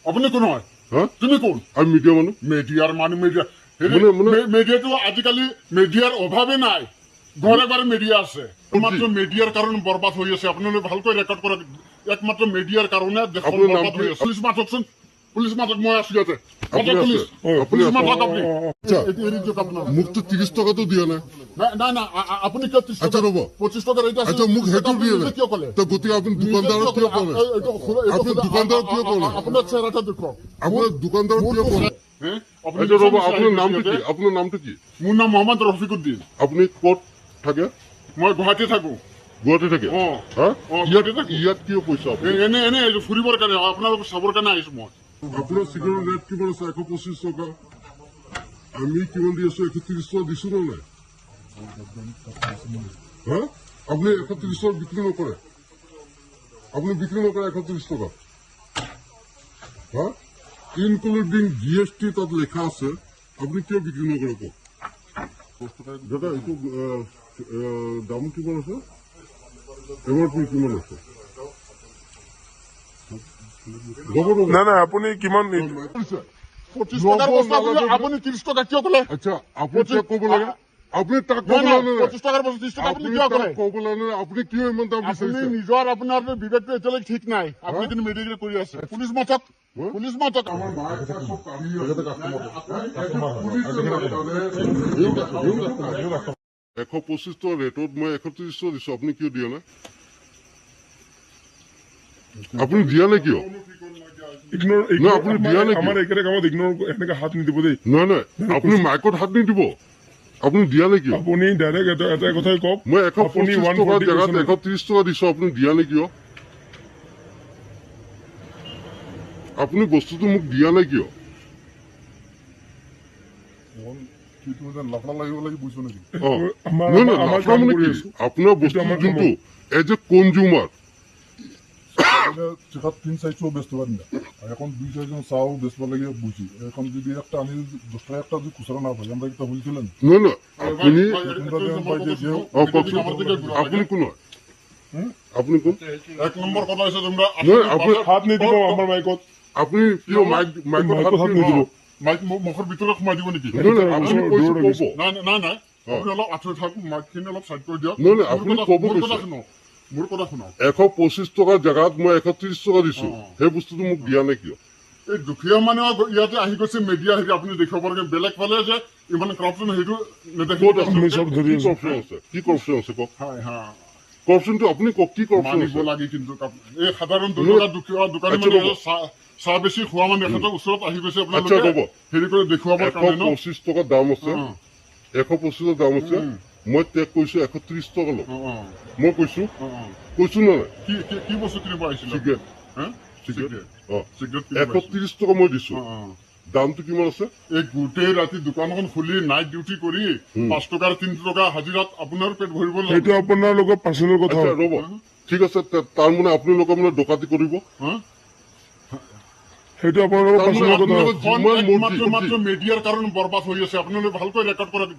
আপুনি কোন হয়? হা? তুমি কোন? আমি মিডিয়া মানুহ। মিডিয়াৰ মানুহ, মিডিয়া মানে মিডিয়াটো আজিকালি মিডিয়াৰ অভাৱে নাই, ঘৰে ঘৰে মিডিয়া আছে। একমাত্ৰ মিডিয়াৰ কাৰণে বৰবাদ হৈ আছে। আপোনালোকে ভালকৈ ৰেকৰ্ড কৰক, একমাত্ৰ মিডিয়াৰ কাৰণে দেশখন আপোনাৰ নাম বৰবাদ হৈ কি? আছে। পুলিচ মাতকচোন, পুলিচ মাতক, মই আছো ইয়াতে। আপুনি মাতক আছে? পুলিচ, আপুনি পুলিচ আছে? মাতক আপুনি। আচ্ছা। এইটো এৰি দিয়ক আপোনাৰ। মোকতো 30 টকাটো দিয়া নাই। নাই নাই নাই, আপুনি কিয় 30 আচ্ছা, টকা ৰ'ব। 25 টকাৰ এইটো আছে, আচ্ছা, মোক 30 সেইটো টকা আপুনি দিয়ে নিজে নাই। কিয় ক'লে? তো গতিকে আপুনি নিজে দোকানদাৰক কিয় কিয় ক'লে? ক'লে? এইটো খোলা, এইটো আপুনি খোলা। দোকানদাৰক কিয় ক'লে? আপোনাৰ চেহেৰাটো দেখুৱাওক। আপোনাৰ দোকানদাৰক কিয় ক'লে? হে? আপুনি আচ্ছা ৰ'ব, মিছা মিছা আপোনাৰ আহি নামটো গৈছে কি? ইয়াতে। আপোনাৰ নামটো কি? মোৰ নাম মহম্মদ ৰফিকুদ্দিন। আপুনি ক'ত থাকে? মই গুৱাহাটী থাকো। গুৱাহাটী থাকে? অ। হা? অ, ইয়াত গুৱাহাটী থাকো। ইয়াত কিয় কৈছে আপুনি? এনে এনে আহিছো ফুৰিবৰ কাৰণে, আপোনালোক চাবৰ কাৰণে আহিছো মই। আপোনাৰ চিগাৰেট ৰেট কিমান আছে? 125 টকা। আমি কিমান দি আছো? 130 টকা দিছো নে নাই? হা? আপুনি 130 টকা বিক্ৰী নকৰে? আপুনি বিক্ৰী নকৰে 130 টকা? হা? ইনক্লুডিং GST তাত লেখা আছে, আপুনি কিয় বিক্ৰী নকৰে কওক দাদা। এইটো দাম কিমান আছে? MRP কিমান আছে? ৰ'ব, ৰ'ব। নাই নাই, আপুনি কিমান? 25 ল'ব টকাৰ বস্তু আপুনি নালাগে। আপুনি 30 টকা কিয় ক'লে? আচ্ছা, আপুনি তাক ক'ব লাগে, আপুনি তাক ক'ব নাই নাই, লাগে। 25 টকাৰ বস্তু 30 টকা আপুনি আপুনি কিয় তাক ক'লে? ক'ব লাগে। আপুনি কিয় ইমান দাম আপুনি বিচাৰিছে? নিজৰ আপোনাৰ বিবেকটো এতিয়ালৈকে ঠিক নাই। আপুনি কিন্তু মেডিকেল কৰি আছে। পুলিচ মাতক, পুলিচ মাতক। আমাৰ মাক চব কামি আছে। 125 টকা ৰেটত মই 130 টকা দিছো, আপুনি কিয় দিয়া নাই? আপুনি দিয়া নাই কিয়? ইগনোৰ নহয়, আপুনি দিয়া নাই কিয়? আমাৰ এইকেইটা কামত ইগনোৰ এনেকে হাত নিদিব দেই। নহয় নহয়, আপুনি মাইকত হাত নিদিব। আপুনি দিয়া নাই কিয়? আপুনি ডাইৰেক্ট এটা কথাই কওক। মই এশ আপুনি পঁচিছ 140 টকাৰ জেগাত কৈছে। 130 টকা দিছো, আপুনি দিয়া নাই কিয়? আপুনি বস্তুটো মোক দিয়া নাই কিয়? লাফৰা লাগিব লাগি বুজিছো নেকি? অ। আমাৰ নহয় নহয়, আমাৰ লাফৰা কাম মানে কৰি কি? আছো। আপোনাৰ বস্তু আমাৰ কাম। যোনটো এজ এ কনজিউমাৰ সেখান তিন চারশো বেচতে পারি না, আর এখন দুই চারজন চাও বেচবা লাগে বুঝি। এখন যদি একটা আনি 10 টাকা একটা যদি খুচরা না পাই, আমরা একটা হুলছিলেন। নহয় নহয়, আপুনি অ কওকচোন, আপুনি কোন হয়? আপুনি কোন? এক নম্বৰ কথা হৈছে তোমৰা নহয়, আপুনি হাত নিদিব আমাৰ মাইকত। আপুনি কিয় মাইকত মাইকত হাত হাত কিয় নিদিব। মাইক মুখৰ ভিতৰত সোমাই দিব নেকি? নহয় নহয়, আপুনি কৈছে ক'ব। নাই নাই নাই, আপুনি অলপ আঁতৰি থাকক, মাইকখিনি অলপ চাইড কৰি দিয়ক। নহয় নহয়, আপুনি মোৰ ক'ব কথা কৈছে। শুনক, মোৰ কথা শুনক। 125 টকাৰ জেগাত মই 130 টকা দিছো, সেই বস্তুটো মোক দিয়া নাই কিয়? এই দুখীয়া মানুহ ইয়াতে আহি গৈছে মিডিয়া হেৰি আপুনি দেখুৱাব লাগে। বেলেগ ফালে যে ইমান কৰাপশ্যন সেইটো নেদেখে। ক'ত আছে? আমি চব ধৰি কি আছো। কৰাপশ্যন আছে? কি কৰাপশ্যন আছে কওক। হয় হা। কৰাপশ্যনটো আপুনি কওক, কি কৰাপশ্যন মানিব আছে? লাগে কিন্তু এই সাধাৰণ দুটকা দুখীয়া দোকানী আচ্ছা, মানুহ ৰ'ব। চাহ বেছি খোৱা মানুহ এখেতৰ ওচৰত আহি গৈছে আচ্ছা আপোনালোকে ৰ'ব। হেৰি কৰি দেখুৱাবৰ এশ কাৰণে ন। পঁচিছ টকা দাম আছে, 125ৰ দাম আছে, মই তেওঁক কৈছো 130 টকা লওক। অ, অ, মই কৈছো, অ, অ। কৈছো নে নাই? কি কি কি বস্তু কিনিব আহিছিলে? চিগাৰেট। হা? চিগাৰেট। চিগাৰেট। অ। চিগাৰেট কিনিব এশ আহিছিলে। ত্ৰিশ টকা মই দিছো, অ, অ। দামটো কিমান আছে? এই গোটেই ৰাতি দোকানখন খুলি নাইট ডিউটি কৰি 5 টকাৰ 3 টকা হাজিৰাত আপোনাৰ পেট ভৰিব সেইটো লাগিব। আপোনালোকৰ পাৰ্চনেল কথা। আচ্ছা ৰ'ব, ঠিক আছে, তাৰ মানে আপোনালোকে মানে ডকাতি কৰিব? হা? সেইটো আপোনালোকৰ তাৰমানে পাৰ্চনেল কথা। আপোনালোকৰ যিমান একমাত্ৰ মৰ্জি মাত্ৰ মিডিয়াৰ কাৰণে বৰবাদ হৈ আছে। আপোনালোকে ভালকৈ ৰেকৰ্ড কৰক,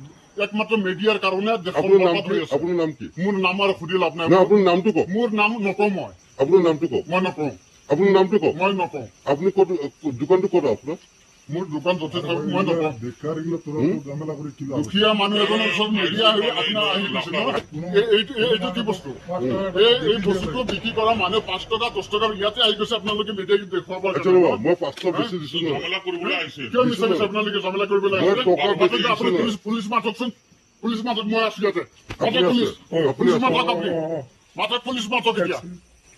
একমাত্ৰ মিডিয়াৰ কাৰণে দেশখন আপোনাৰ নাম বৰবাদ কি? হৈ আছে। আপোনাৰ নাম কি? মোৰ নাম আৰু সুধি লাভ নাই। নহয়, আপোনাৰ নামটো কওক। মোৰ নাম নকওঁ মই। আপোনাৰ নামটো কওক। মই নকওঁ। আপোনাৰ নামটো কওক। মই নকওঁ। আপুনি ক'ত দোকানটো ক'ত আপোনাৰ? মোৰ দোকান য'তে থাকক মই নকওঁ। দুখীয়া মানুহ এজনৰ ওচৰত মিডিয়া আহি আপোনাৰ আহি গৈছে ন। এইটো কি বস্তু? এই বস্তুটো বিক্ৰী কৰা মানুহ 5 টকা 10 টকা ইয়াতে আহি গৈছে আপোনালোকে মিডিয়া দেখুৱাবৰ আচ্ছা কাৰণে ৰ'ব, ন? মই 5 টকা বেছি দিছো নহয়? ঝামেলা কৰিবলৈ আহিছে। কিয় মিছা মিছা আপোনালোকে ঝামেলা কৰিবলৈ মই আহিছে? টকা বেছি মাতক আপুনি। দিছো। পুলিচ, পুলিচ মাতকচোন, পুলিচ মাতক, মই আছো ইয়াতে। মাতক আপুনি পুলিচ। আছে? আপুনি পুলিচ আছে? মাতক, আপুনি মাতক, পুলিচ মাতক এতিয়া।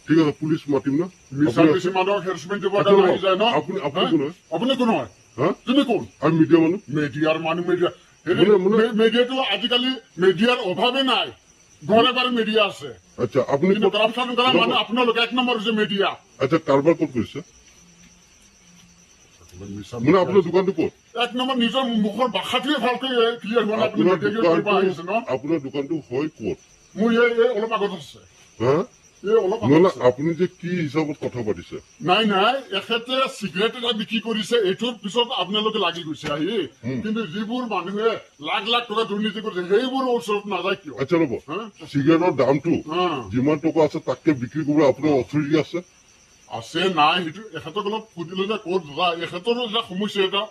ঠিক আছে, পুলিচ মাতিম না। মিছা আপুনি মিছি আছে? মানুহক হেৰেছমেণ্ট দিবৰ আচ্ছা কাৰণে ৰ'ব, আহি যায় ন। আপুনি আপুনি হা? কোন হয়? আপুনি কোন হয়? হা? তুমি কোন? আমি মিডিয়া মানুহ। মিডিয়াৰ মানুহ, মিডিয়া হেৰি মানে মিডিয়াটো আজিকালি মিডিয়াৰ অভাৱে নাই, ঘৰে ঘৰে মিডিয়া আছে। আচ্ছা, আপুনি কিন্তু ক'ত কৰাপশ্যন কৰা ৰ'ব। মানুহ আপোনালোকে এক নম্বৰ হৈছে মিডিয়া। আচ্ছা, কাৰবাৰ ক'ত কৰিছে? মানে আপোনাৰ দোকানটো ক'ত? এক নম্বৰ নিজৰ মুখৰ ভাষাটোৱে ভালকৈ ক্লিয়াৰ হোৱা নাই, আপুনি আপোনাৰ মিডিয়া কৰিব দোকানটো আহিছে ন। আপোনাৰ দোকানটো হয় ক'ত? মোৰ এই অলপ আগত আছে। হা? এই অলপ আগত নহ'লে আছে। আপুনি যে কি হিচাপত কথা পাতিছে? নাই নাই, এখেতে চিগাৰেট এটা বিক্ৰী কৰিছে, এইটোৰ পিছত আপোনালোকে লাগি গৈছে আহি। কিন্তু যিবোৰ মানুহে লাখ লাখ টকা দুৰ্নীতি কৰিছে সেইবোৰৰ ওচৰত নাযায় কিয়? আচ্ছা ৰ'ব, হা? চিগাৰেটৰ দামটো হা। যিমান টকা আছে তাতকে বিক্ৰী কৰিব আপোনাৰ অথৰিটি আছে? আছে নাই সেইটো এখেতক অলপ সুধিলে যে ক'ত দাদা, এখেতৰো এটা সমস্যা এটা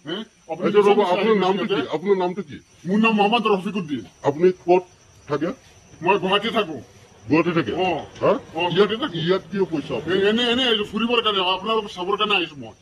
হে? আপুনি আচ্ছা ৰ'ব, মিছা আপোনাৰ মিছা নামটো কি? ইয়াতে। আপোনাৰ নামটো কি? মোৰ নাম মহম্মদ ৰফিকুদ্দিন। আপুনি ক'ত থাকে? মই গুৱাহাটী থাকো। গুৱাহাটী থাকে? অ। হা? অ, ইয়াত গুৱাহাটী থাকো। ইয়াত কিয় পইচা আপুনি? এনে এনে আহিছো ফুৰিবৰ কাৰণে, আপোনালোক চাবৰ কাৰণে আহিছো মই।